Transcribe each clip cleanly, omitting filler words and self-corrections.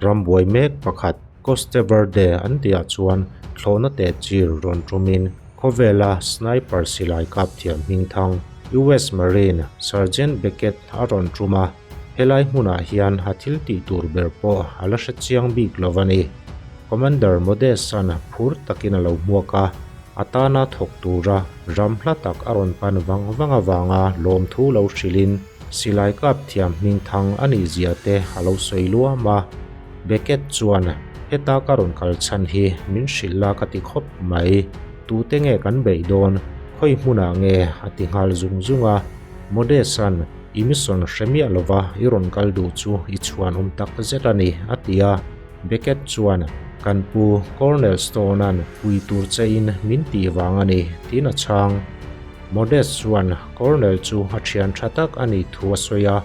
Rambuai mek pakhat Coste Verde an tihah chuan thlawhna teh chir rawn tumin khawvela sniper silai kap thiam hmingthang US Marine Sergeant Beckett a rawn tum a, helai hmunah hian a thil tih tur ber pawh a la hre chiang bik lo a ni. Commander Modest-a'n phur takin a lo hmuak a, a tana thawk tura ram hla tak a rawn pan vang vang avanga lawmthu lo hrilhin silai kap thiam hmingthang a nih zia te a lo sawi luam a. Beckett chuan, Heta ka rawn kal chhan hi min hrilh la ka ti khawp mai. Tute nge kan beih dawn? Khawi hmunah nge? a ti nghal zung zung a. Modest-a'n, I mission hre miah lova i rawn kal duh chu i chhuan awm tak zet a ni, a ti a. Beckett chuan, Kan pu Colonel Stone-a'n pui tur chein min tih vang a ni, tiin a chhang. Modest chuan Colonel chu a thian tha tak a nih thu a sawi a,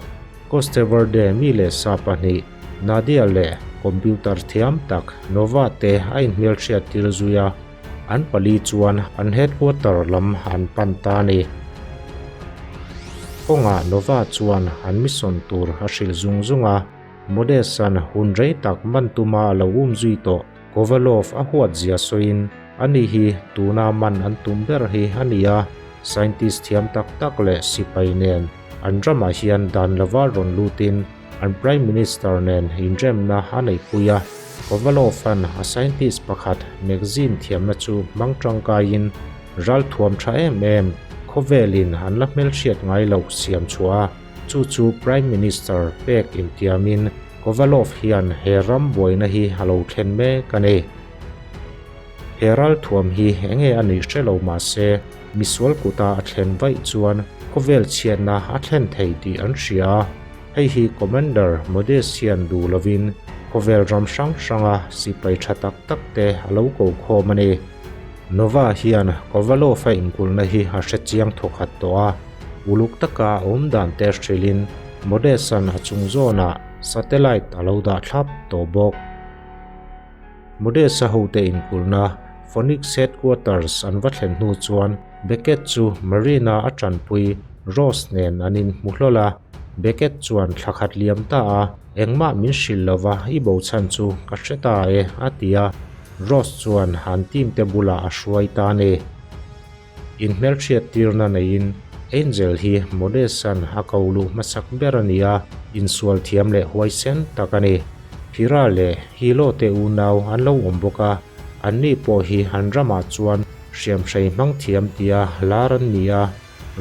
Coste Verde mi leh sa pahnih, Nadia leh computer thiam tak Nova te a inhmelhriat tir zui a, an pali chuan an headquarter lam an pan ta a ni. Kawngah Nova chuan an mission tur a hrilh zung zung a. Modest-a'n hun rei tak man tuma a lo um zui tawh Kovalov a huat zia sawiin, Ani hi tuna man an tum ber hi a ni a, scientist thiam tak tak leh sipai nen an ramah hian dan lova rawn lutin an Prime Minister nen inremna a neihpui a. Kovalov-a'n a scientist pakhat magazine thiamna chu hmang tangkaiin ralthuam tha em em khawvelin an la hmelhriat ngai loh siam chhuah a, Chu chu Prime Minister pek intiamin Kovalov hian he ram buaina hi a lo thlen mek a ni. He ralthuam hi enge a nih hre lo mah se, misual kuta a thlen vaih chuan khawvel chhiatna a thlen thei tih an hria a. Hei hi Commander Modest hian duh lovin khawvel ram hrang hranga sipai tha tak tak te a lo ko khawm a ni. Nova hian Kovalov-a inkulhna hi a hre chiang thawkhat tawh a. Uluk taka a awm dan te hrilhin Modest-a'n a chung zawnah satellite a lo dah thlap tawh bawk. Modest-a hote inkulhna Phoenix Headquarters an va thlen hnu chuan Beckett chu Marina a tanpui Rose nen an inhmu hlawl a. Beckett chuan thla khat liam ta a, Engmah min hrilh lova i bo chhan chu ka hre ta e, a ti a. Rose chuan an team te bulah a hruai ta a ni. Inhmelhriat tirna neiin Angel hi Modest-a'n a ko luh hmasak ber a ni a, insual thiam leh huaisen tak a ni. Hira leh Hilo te unau an lo awm bawk a, anni pawh hi an ramah chuan hriamhrei hmang thiam tia lar an ni a,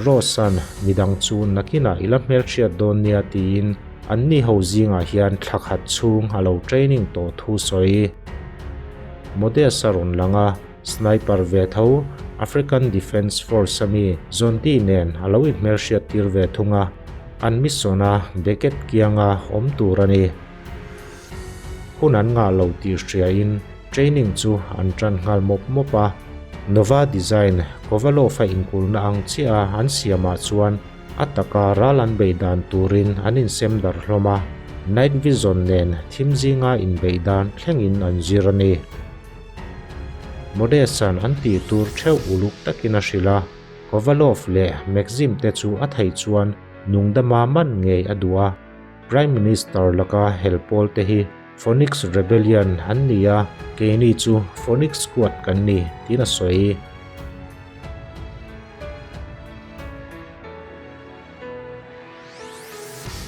Rose-a'n midang chu nakinah i la hmelhriat dawn nia tiin anni ho zingah hian thla khat chhung a lo training tawh thu sawi. Modest-a rawn lang a. Sniper ve tho, African Defence Force a mi Zondi nen a lo inhmelhriat tir ve thung a, an mission a Beckett kianga awm tur a ni. Hun an ngah lo tih hriain training chu an tan nghal mawp mawp a, Nova Design Kovalov-a inkulhna ang chiah a an siamah chuan a taka ral an beih dan turin an insem darh hlawm a, night vision nen thim zinga inbeih dan thlengin an zir a ni. Modest-a'n an tih tur theuh uluk takin a hrilh a, Kovalov leh Maxim te chu a theih chuan nungdama man ngei a duh a. Prime Minister laka hel pawl te hi Phoenix Rebellion an ni a, keini chu Phoenix Squad kan ni, tiin a sawi.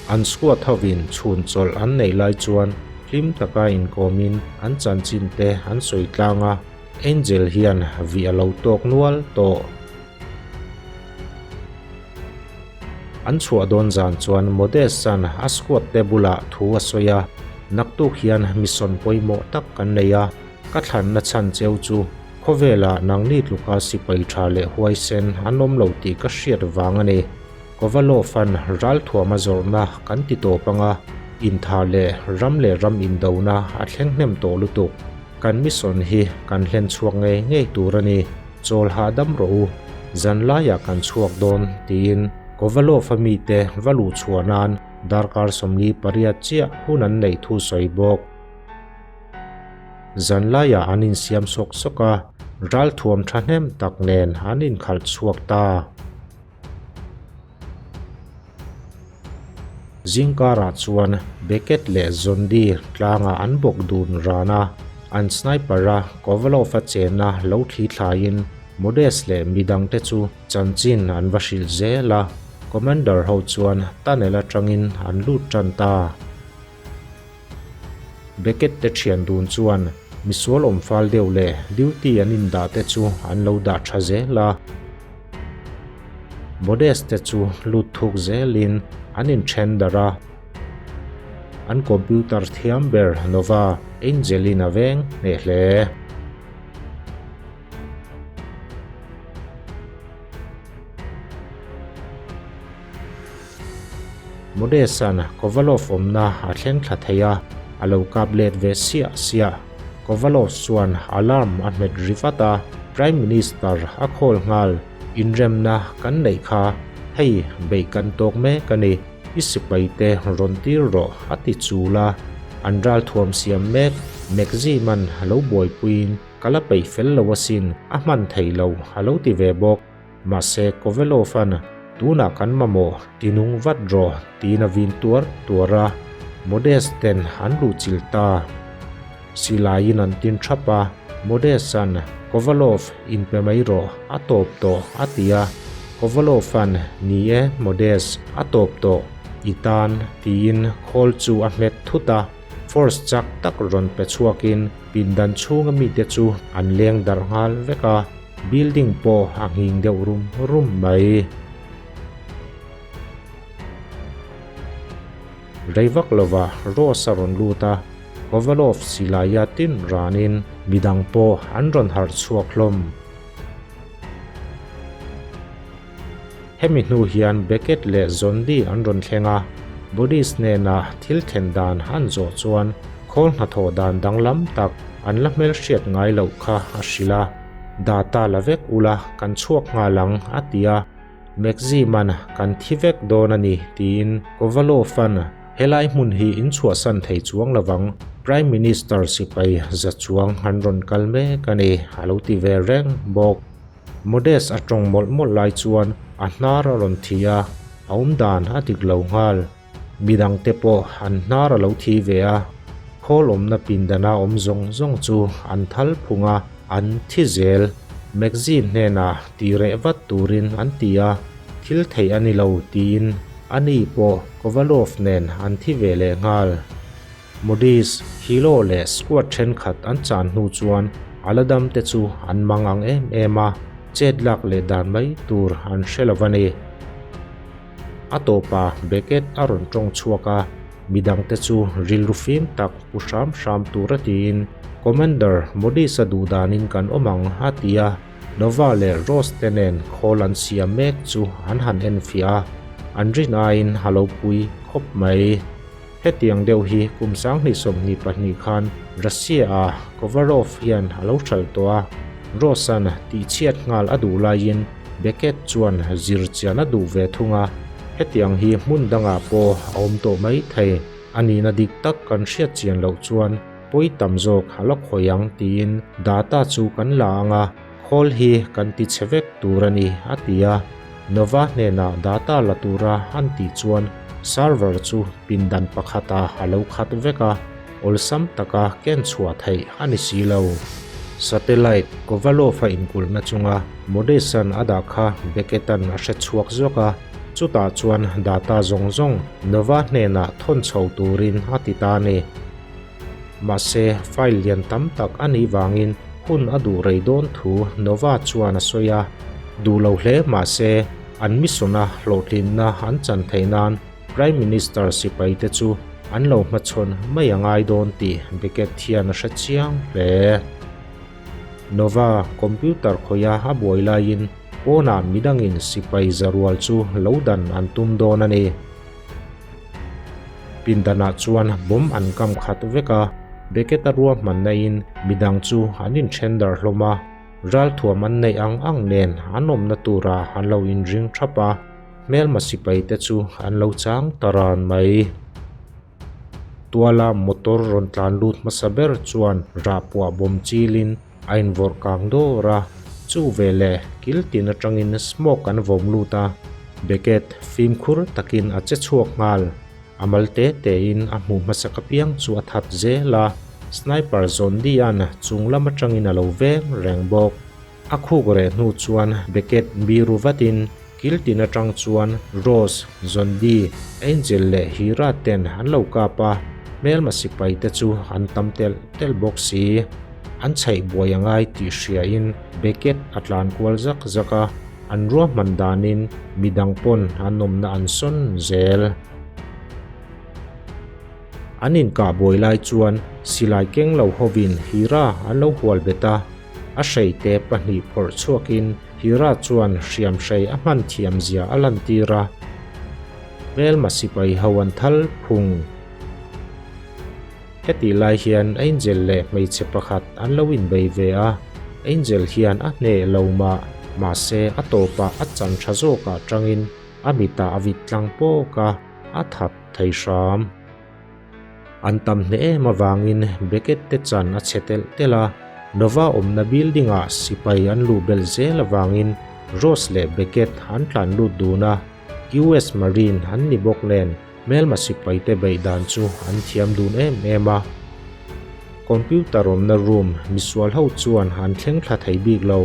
An squad hovin chhun chawlh an neih lai chuan hlim taka inkawmin an chanchin te an sawi tlang a, Angel hian vih a lo tawk nual tawh. An chhuah dawn zan chuan Modest-a'n a squad te bulah thu a sawi a, Naktuk hian mission pawimawh tak kan nei a, ka thlanna chhan cheu chu khawvelah nangni tluka sipai tha leh huaisen an awm lo tih ka hriat vang a ni. Kovalov-a'n ralthuam a zawrhna kan ti tawp anga intha leh ram leh ram indona a thleng hnem tawh lutuk. Kan mission hi kan hlen chhuak ngei ngei tur a ni, chawl hahdam rawh u, zan laiah kan chhuak dawn, tiin Kovalov-a mite va luh chhuah nan darkar 48 chiah hun an neih thu sawi bawk. Zan laiah an insiam sawk sawk a, ralthuam thahnem tak nen an inkhalh chhuak ta. Zingkarah chuan Beckett leh Zondi tlangah an bawk dun ran a, an sniper-a Kovalov-a chenna lo thli thlaiin Modest leh midangte chu chanchin an va hrilh zel a, Commander ho chuan tunnel atangin an lut tan ta. Beckett te thian dun chuan misual awm fal deuh leh duty an indah te chu an lo dah tha zel a. Modest te chu lut thuk zelin an inthen darh a. An computer thiam ber Nova Angelina veng hneh hle. Modesan Kovalov awmna a thleng thla thei a, a lo kap let ve siah siah. Kovalov chuan alarm a hmet ri vat a, Prime Minister a call nghal, Inremna kan neih kha, hei beih kan tawk mek a ni, i sipaite rawn tir rawh a ti chul a, an ralthuam siam mek Mekziman a lo buaipuiin ka la peih fel lo asin, a hman thei lo a lo ti ve bawk. Mahse, Kovelov-a'n, Tunah kan mamawh, tinung vat rawh, tiin a vin tuar tuar a. Modest ten an luhchilh ta. Silaiin an tin thap a, Modest-a'n, Kovalov, inpe mai rawh, a tawp tawh, a ti a. Kovalov-a'n, Ni e, Modest, a tawp tawh, i tan, tiin khawl chu a hmet thut a. Force chak tak rawn pe chhuakin pindan chhunga mite chu an leng darh nghal vek a. Building pawh a nghing deuh rum rum mai. Rei vak lovah Rose a rawn lut a, Kovalov silaia tin ranin midang pawh an rawn harh chhuak hlawm. Hemi hnu hian Beckett leh Zondi an rawn thleng a, Bodies hnena thil thlen dan an zawh chuan khawl hnathawh dan danglam tak an la hmelhriat ngai loh kha a hrilh a, Data la vek ula kan chhuak nghal ang a ti a, Maxim-a'n kan thi vek dawn a ni tiin Kovalov-a'n helai hmun hi in chhuahsan thei chuang lovang, Prime Minister sipai za chuang an rawn kal mek a ni a lo ti ve reng bawk. Modest a tawng mawlh mawlh lai chuan a hnar a rawn thi a, a awm dan a dik lo nghal. Midangte pawh an hnar a lo thi ve a, khawl awmna pindana awm zawng zawng chu an thal phung a, an thi zel. Magazine hnenah ti reh vat turin an ti a, thil theih a ni lo tiin ani pawh Kovalov nen an thi ve leh nghal. Moody's, Hilo leh squad thenkhat an chan hnu chuan a la dam te chu an mang ang em em a, chet lak leh dan mai tur an hre lo a ni. A tawpa Beckett a rawn tawng chhuak a, midangte chu rilru fim tak pu hram hram tur a tiin Commander Moody's-a duh danin kan awm ang a ti a, Nova leh Rose te nen khawl an siam mek chu an han enfiah a, an rin aiin a lo pui khawp mai. Hetiang deuh hi kum 2022 khan Russia-a Kovarov hian a lo hralh tawh a, Ross-a'n tihchhiat nghal a duh laiin Beckett chuan zir chian a duh ve thung a, hetiang hi hmun dangah pawh a awm tawh mai thei. A nihna dik tak kan hriat chian loh chuan pawi tam zawk a la khawih ang tiin data chu kan la ang a, khawl hi kan ti chhe vek tur a ni, a ti a. Nova hnenah data la tura an tih chuan server chu pindan pakhatah a lo khat vek a, awlsam taka ken chhuah theih a ni si lo. Satellite Kovalov-a inkulhna chunga Modessan a dah kha Beckett-a'n a hre chhuak zawk a, chutah chuan data zawng zawng Nova hnenah thawn chho turin a ti ta a ni. Mahse, file lian tam tak a nih vangin hun a duh rei dawn thu Nova chuan a sawi a. Duh lo hle mahse, an mission-a hlawhtlinna an chan theih nan Prime Minister sipaite chu an lo hmachhawn mai a ngai dawn tih Beckett hian a hre chiang hle. Nova computer khawiha a buai laiin pawnah midangin sipai zarual chu lo dan an tum dawn a ni. Pindanah chuan bomb an kam khat vek a, Beckett-a ruahmanna in midang chu an inthen dar hlawm a, ralthuam an neih ang ang nen an awmna turah an lo inring thap a, hmelma sipai te chu an lo chang ta ran mai. Tuala motor rawn tlan lut hmasa ber chuan rahpuah bomb chilin a invawrh kang dawr a, chu veleh kil tin atangin smoke an vawm lut a, Beckett fimkhur takin a che chhuak nghal. A mal te te in a hmuh hmasak apiang chu a that zel a, sniper Zondi-a'n chung lam atangin a lo veng reng bawk. A khuk reh hnu chuan Beckett biru vatin kil tin atang chuan Rose, Zondi, Angel leh Hira ten an lo kap a, hmelma sipai te chu an tam telh telh bawk si. An chhaih buai a ngai tih hriain Beckett a tlan kual zak zak a. An ruahman danin midang pawn an awmna an sawn zel. An inkah buai lai chuan silai keng lo hovin Hira an lo hual bet a, a hreite pahnih phawrh chhuakin Hira chuan hriamhrei a hman thiam zia a lantir a. Hmelma sipai ho an thal phung. Hetih lai hian Angel leh hmeichhe pakhat an lo inbei ve a, Angel hian a hneh lo mah, mahse a tawpah a chan tha zawkah tangin a mitah a vit tlang pawk a, a that thei hram. An tam hneh em avangin Beckett te chan a chhe telh telh a, Nova awmna building ah sipai an luh belh zel avangin Rose leh Beckett an tlan lut dun a, US Marine an ni bawk nen Hmelma sipaite beih dan chu an thiam dun em em a. Computer awmna room misual ho chuan an thleng thla thei bik lo.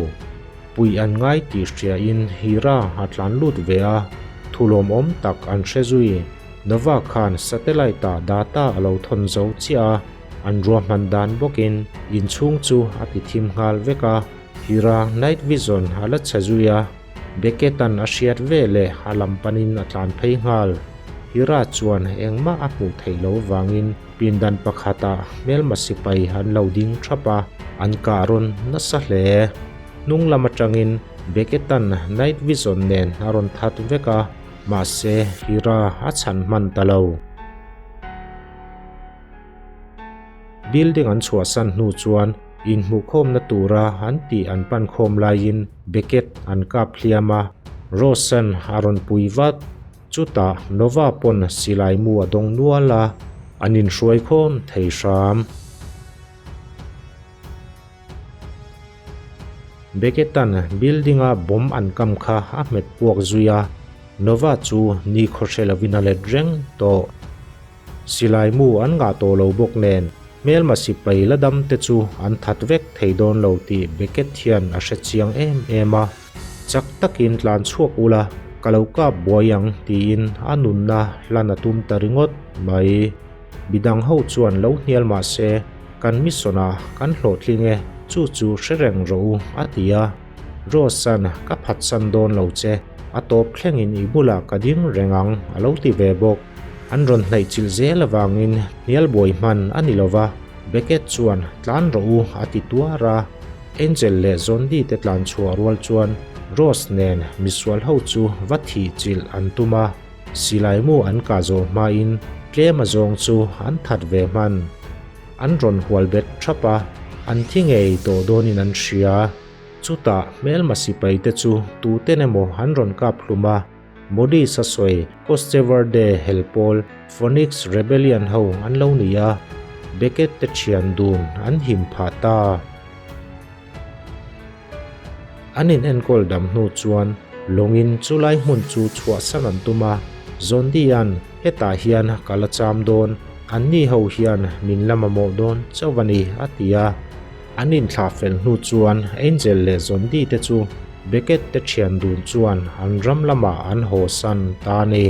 Puih an ngai tih hriain Hira a tlan lut ve a, thulawmawm tak an hre zui. Nova khan satellite ah data a lo thawn zo chiah a, an ruahman dan bawkin inchhung chu a ti thim nghal vek a. Hira night vision a la chhe zui a. Beckett-a'n a hriat ve leh a lam panin a tlan phei nghal. Hira chuan engmah a hmuh theih loh vangin pindan pakhatah hmelma sipai an lo ding thap a, an kah rawn nasa hle. Hnung lam atangin Beckett-a'n night vision nen a rawn that vek a, mahse Hira a chhan hman ta lo. Building an chhuahsan hnu chuan inhmuhkhawmna tura an tih an pan khawm laiin Beckett an kap hliam a, Ross-a'n a rawn pui vat. Chutah Nova pawn silai mu a dawng nual a, an inhruai khawm thei hram. Beckett-a'n building-a bomb an kam kha a hmet puak zui a, Nova chu ni khawhre lovin a let reng tawh. Silai mu an ngah tawh lo bawk nen, hmelma sipai la dam te chu an that vek thei dawn lo tih Beckett hian a hre chiang em em a. Chak takin tlan chhuak ula, ka lo kap buai ang tiin a nunna hlan a tum ta ringawt mai. Midang ho chuan lo hnial mah se, kan mission ah kan hlawhtling e, chu chu hre reng rawh u a ti a. Rose-a'n ka phatsan dawn lo che, a tawp thlengin i bulah ka ding reng ang a lo ti ve bawk. An rawn hnaih chilh zel avangin hnial buai hman a ni lo va, Beckett chuan tlan rawh u a ti tuar a. Angel leh Zondi te tlan chhuah rual chuan Rose nen misual ho chu va thih chilh an tum a, silai mu an kah zawh hmain tlem a zawng chu an that ve hman. An rawn hual bet thap a, an thi ngei tawh dawnin an hria. Chutah hmelma sipai te chu tuten emaw an rawn kap hlum a. Modi sasawi Coste Verde hel pawl Phoenix Rebellion ho an lo ni a, Beckett te thian dun an him phah ta. An in enkawl dam hnu chuan lawngin chulai hmun chu chhuahsan an tum a, Zondi-a'n hetah hian ka la cham dawn, anni ho hian min la mamawh dawn chauh a ni a ti a. An inthlah fel hnu chuan Angel leh Zondi te chu Beckett te thian dun chuan an ram lamah an haw san ta a ni.